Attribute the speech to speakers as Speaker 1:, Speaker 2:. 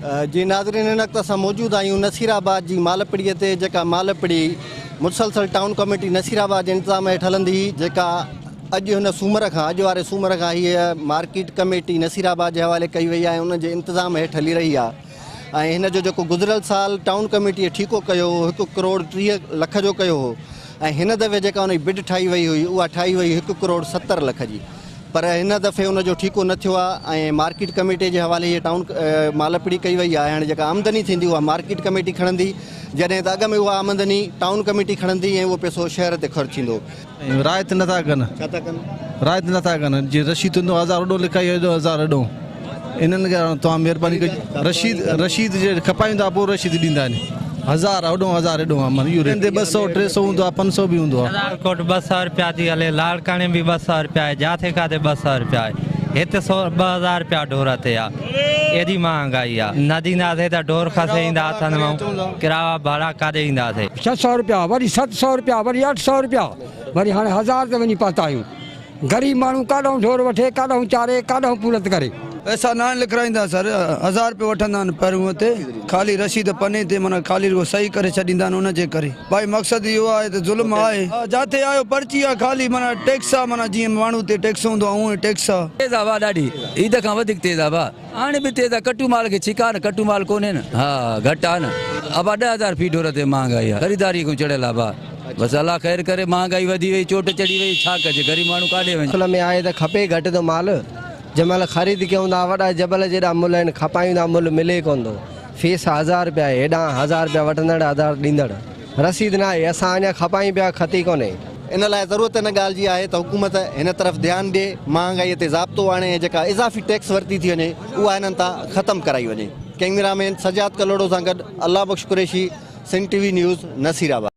Speaker 1: جي ناظرين هن وقت اسان موجود آهيون نصير آباد جي مالپڙي تي جيڪا مالپڙي مسلسل ٽائون ڪميٽي نصير آباد جي انتظام هيٺ هلندي هئي جيڪا اڄ هن سومر کان اڄ واري سومر کان هيء مارڪيٽ ڪميٽي نصير آباد جي حوالي ڪئي وئي آهي ان جي انتظام هيٺ هلي رهي آهي ۽ هن جو جيڪو گذريل سال ٽائون ڪميٽيء ٺيڪو ڪيو هو هڪ ڪروڙ 30 لک جو ڪيو هو ۽ هن دفعي جيڪا ان جي بڊ ٺاهي وئي هئي اها ٺاهي وئي هڪ ڪروڙ 70 لک جي پر هن دفعي ان جو ٺيڪو نه ٿيو آهي ۽ مارڪيٽ ڪميٽي جي حوالي هيء ٽائون مالپڙي ڪئي وئي آهي هاڻي جيڪا آمدني ٿيندي اها مارڪيٽ ڪميٽي کڻندي جڏهن ته اڳ ۾ اها آمدني ٽائون ڪميٽي کڻندي ۽ اهو پئسو شهر تي خرچ ٿيندو.
Speaker 2: رعايت نه ٿا ڪن.
Speaker 1: ڇا ٿا ڪن؟
Speaker 2: رعايت نه ٿا ڪن جي رشيد ٿيندو هزار اڏو لکائي ايڏو هزار اڏو انهن کي توهان مهرباني ڪجو رشيد رشيد جي کپايون ٿا پوء رشيد ڏيندا آهن. هزار اوڏو هزار ايڏو آ معنيٰ اهو ريٽ. تي 200 300 هوندو آ 500 به هوندو آ.
Speaker 3: شهدادڪوٽ 200 رپيا ٿي هلي لاڙڪاڻي به 200 رپيا آهي جاٿي ڪاٿي 200 رپيا آهي هت سو 2000 رپيا ڍور تي آ ايڏي مهانگائي آ نه ڏينداسي ته ڍور کسي ايندا هٿن مان ڪراوا ڀاڙا ڪاڏي اينداسي.
Speaker 4: 600 رپيا وري 700 رپيا وري 800 رپيا وري هاڻي هزار تي وڃي پهتا آهيون. غريب ماڻهو ڪاڏانهن ڍور وٺي، ڪاڏانهن چاري، ڪاڏانهن پورت ڪري.
Speaker 2: پئسا ناهن لکرائيندا سر، هزار رپيو وٺندا آهن پهريون تي خالي رسيد پني تي معنيٰ خالي رڳو صحيح ڪري ڇڏيندا آهن ان جي ڪري ڀائي مقصد اهو آهي ته ظلم آهي جاٿي آيو پرچي آهي خالي معنيٰ ٽيڪس آهي معنيٰ جيئن ماڻهو تي ٽيڪس هوندو آهي اونئين ٽيڪس آهي.
Speaker 5: تيز آ ڀاء ڏاڍي عيد کان وڌيڪ تيز آ ڀاء هاڻي به تيز آ ڪٽو مال کي ڇڪا نه ڪٽو مال ڪونهي نه ها گهٽ آ نه ابا 10000 في ڍور تي مهانگائي آ خريداري کان چڙهيل آ ڀاء. بس الله خير ڪري مهانگائي وڌي وئي چوٽ چڙهي وئي ڇا ڪجي غريب ماڻهو ڪاڏي وڃي.
Speaker 6: اصل ۾ آهي ته کپي گهٽ ٿو مال جنهن مهل خريد ڪيون ٿا وڏا جبل جيڏا ملهه آهن کپايون ٿا ملهه ملي ڪونه ٿو فيس هزار رپيا آهي هيڏانهن هزار رپيا وٺندڙ هزار ڏيندڙ رسيد ناهي اسان اڃا کپايون پيا کتي ڪونهي.
Speaker 1: ان لاء ضرورت ان ڳالهه جي آهي ته حڪومت هن طرف ڌيان ڏئي مهانگائي تي ضابطو آڻي ۽ جيڪا اضافي ٽيڪس ورتي ٿي وڃي اها هنن تان ختم ڪرائي وڃي. ڪئميرا مين سجاد ڪلهوڙو سان گڏ Allah Bakhsh Qureshi, Sindh T V news, Nasirabad.